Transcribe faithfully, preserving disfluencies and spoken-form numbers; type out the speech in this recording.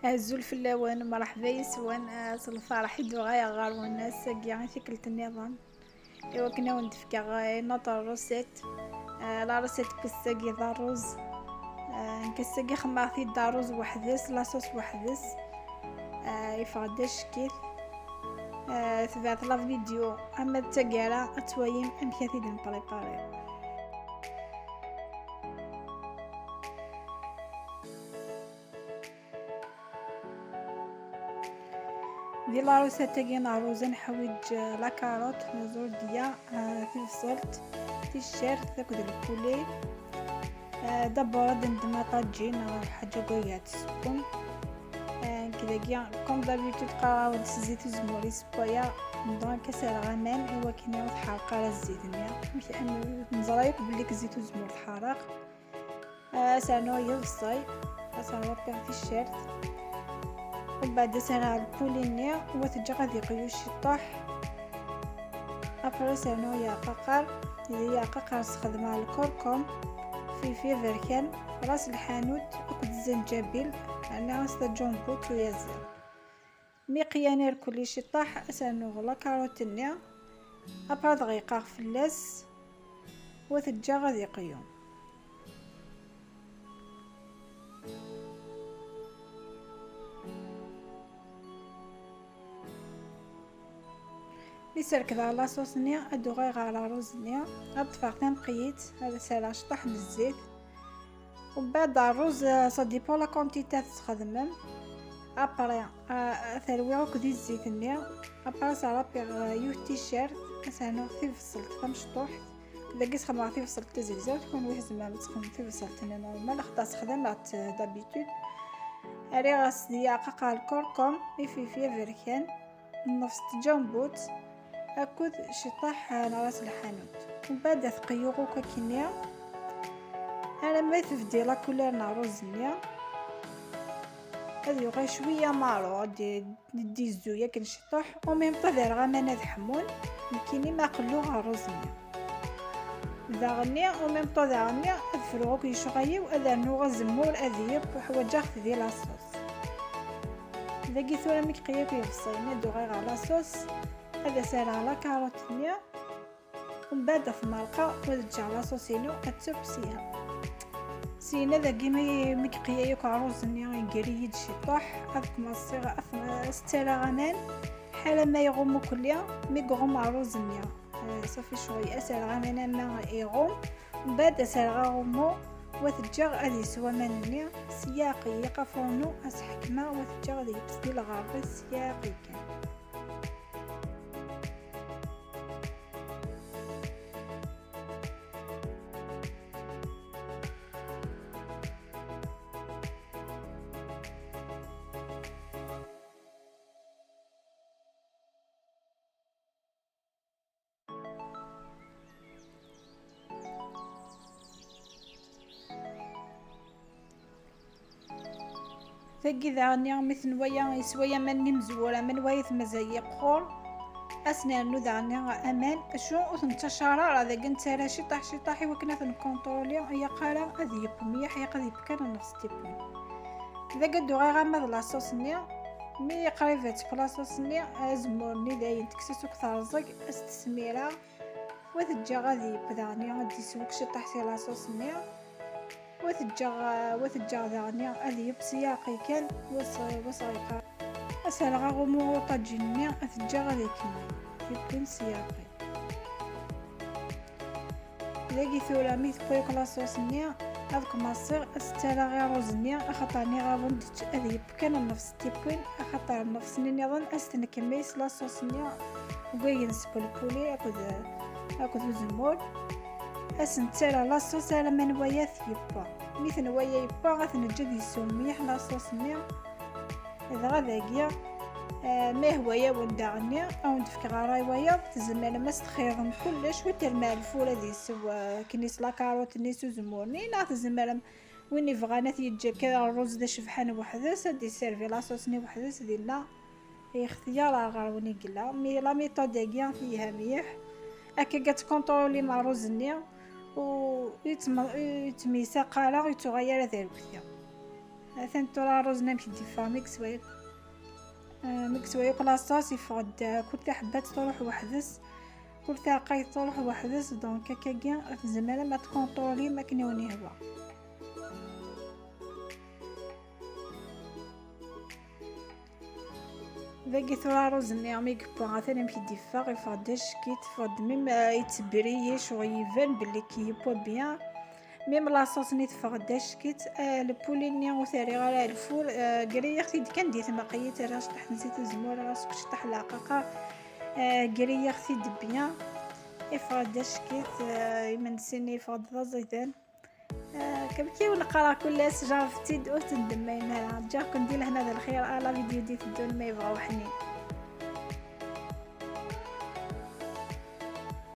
Azul fell-awen, mṛeḥba yes-wen, eh, s lferḥ i d-uɣaleɣ ɣer-wen ass-agi i tikkelt nniḍen, i wakken ad wen-d-fkeɣ, eh, une autre recette, eh, la recette n wass-agi d ṛṛuz. Eh, nekk ass-agi xemmeɣ-t-id ṛṛuz weḥd-s, la sauce weḥd-s, eh, yeffeɣ-d acek-it. Eh, tebɛet la vidéo arma d taggara ad twalim amek ad t-id-nprépari. Di la recette-agi n ṛṛuz ad neḥwiǧ, eh, la carotte, la zordiya, eh, tibṣelt, ticcert akked lpuli. Eh, d'abord ad d-neddem aṭaǧin neɣ lḥaǧa n wayeg ad tsekkum. Eh, nekk dagi, comme d'habitude, qqareɣ-awen-d s zzit uzemmur i ssewwayeɣ, donc ad s-rreɣ aman i wakken ur tḥerreq ara zzit-nni. Amek, am-, neẓra yakk belli deg zzit uzemmur tḥerreq. Ad s-rnuɣ yiḍeṣṣay, ad s-rnuɣ ticcert. Umbeɛd ad s-rnuɣ lpuli-nni, u ad t-ǧǧeɣ ad yeqyu ciṭuḥ. Après ad s-rnuɣ yeɛqaqar, di yeɛqaqar sxedmeɣ lkurkum, filfil aberkan, ras lḥanut akked zzanǧabil, rniɣ-as taǧumbut uyaziḍ. Mi qyan irkelli ciṭṭaḥ, ad s-rnuɣ la carotte-nni, après ad ɣiqeɣ fell-as, u ad t-ǧǧeɣ ad yeqyu. Mi serkdeɣ la sauce-nni, ad d-uɣaleɣ ɣer ṛṛuz-nni, ad ṭṭfeɣ tanqiyt, ad as-rreɣ ciṭṭaḥ n zzit. Umbeɛd ṛṛuz, eh, ça dépend la quantité ara tesxedmem. Après, eh, ad t-rwiɣ akked zzit-nni. Après, ad s-rnuɣ, eh, yiwet ticcert, ad s-rnuɣ tibṣelt tamecṭuḥt. Dagi sxedmeɣ tibṣelt tazegzawt, kunwi tzemrem ad txedmem tibṣelt-nni normal, axaṭer sxedmeɣ-tt, eh, d'habitude. Rriɣ-as di yeɛqaqar lkurkum, ifilfil aberkan, nnefṣ n tǧambut akked ciṭṭaḥ n ras lḥanut. Mbeɛd ad t-qeyyuɣ akk akkenni alamma tebdi la couleur n ṛṛuz-nni. Ad yuɣal cwiya marron, ad d-, d-izzu yakan ciṭṭaḥ. Au même temps ad rreɣ aman ad ḥmun, nekkini ma qelluɣ ṛṛuz-nni. Daɣenni, au même temps daɣenni, ad fruɣ akk lecɣal-iw, ad rnuɣ azemmur, ad yeww, ḥwaǧeɣ-t di la sauce. Dagi tura mi yeqli akk iḍebsiyen, ad d-uɣaleɣ ɣer la sauce, ad as-rreɣ la carotte-nni, mbeɛd ad t-merqeɣ, u ad ǧǧeɣ la sauce-inu ad teww sya. Syin dagi mi, mi yeqli akk ṛṛuz-nni, iger-iyi-d ciṭuḥ, ad kmaṣiɣ, ad t-, ad s-ttarraɣ aman, ḥala ma iɣumm ukelli, mi iɣumm ṛṛuz-nni. Eh, ṣafi ccɣel, ad s-rreɣ aman ama iɣumm, mbeɛd ad s-rreɣ aɣummu, u ad t-ǧǧeɣ ad yeswa aman-nni, sya aql-iyi ɣef ufurnu, ad s-ḥekmeɣ, u ad t-ǧǧeɣ ad yekkes di lɣerba, sya aql-i kan. Tagi daɣenni, mi tenwaya yeswa aman n imezwura, ma nwaya-t mazal yeqqur, ad s-nernu daɣenni aman, acu ur ten-nettacaṛ ara, dagi nettarra ciṭṭaḥ ciṭṭaḥ i wakken ad ten-nkunṭruli, ilaq ara ad yeww mliḥ, ilaq ad yeww kan nnefṣ n tiwwin. Dagi ad d-uɣaleɣ ama d la sauce-nni, mi qrib ad teww la sauce-nni, azemmur-nni dayen tekkes-as akk terẓeg, ad s-tesmira, wa teǧǧa ad yeww daɣenni, ad d-yeswek ciṭṭaḥ si la sauce-nni, wa teǧǧa, wa teǧǧa daɣenni ad yeww sya aql-i kan, wa s-, wa s-ɣiqeɣ. Ad s-rreɣ aɣummu i uṭaǧin-nni, ad t-ǧǧeɣ ad ikemmel, yewwin sya aql-i. Dagi tura mi tewwa akk la sauce-nni, ad kmaṣiɣ ad s-ttarraɣ i ṛṛuz-nni, axaṭer nniɣ-awen-d ad yeww kan nnefṣ n tiwwin, axaṭer nnefṣ-nni nniḍen ad s-t-nkemmel s la sauce-nni deg wayen seg lpuli akked, akked uzemmur. Ad s-nettarra la sauce alamma nwaya-t yewwa. Mi t-nwaya yewwa, ad t-neǧǧ ad yessew mliḥ la sauce-nni. Dɣa dagi, eh, ma yehwa-yawen daɣenni, ad wen-d-fkeɣ ṛṛay wayeḍ, tzemrem ad s-txeyḍem kullec, u termɛ lfur ad yessew, eh, akken s la carotte-nni s uzemmur-nni, neɣ tzemrem, win ibɣan ad t-yeǧǧ akka ṛṛuz d acebḥan weḥd-s, ad d-iservi la sauce-nni weḥd-s, dinna ixtiyaṛ ɣer win i yella. Mi la méthode-agi telha mliḥ, akka ad tkunṭrulim ṛṛuz-nni, u yetm-, yettemyesaq ara, ur yettuɣal ara d arekti. Atan tura rruz-nni amek i d-yeffeɣ mi yeswa yakk, eh, mi yeswa yakk la sauce, yeffeɣ-d, eh, kul taḥebbat truḥ weḥd-s, kul taɛeqqayt truḥ weḥd-s. Donc akkagi tzemrem ad tkunṭrulim akken i wen-yehwa. Dagi tura rruz-nni mi yewwa, atan amek i d-yeffeɣ, yeffeɣ-d acekk-it, yeffeɣ-d même, eh, yettebri-yi, ccɣel iban belli yewwa bien. Même la sauce-nni teffeɣ-d acekk-it, eh, le poulet-nni ur t-rriɣ ara ar lfur, eh, griɣ-t-id kan di tmeqlit, rriɣ ciṭṭaḥ n zzit uzemmur, rriɣ ciṭṭaḥ n leɛqaqer, eh, griɣ-t-id bien. Yeffeɣ-d acekk-it, eh, imensi-nni yeffeɣ-d d aẓidan. Eh, comme كي ونقرا كل شهر في تيد أوت ندمين هلا جاكم دي لهنا ذا الخير على فيديو دي تدون ما يبغى وحني.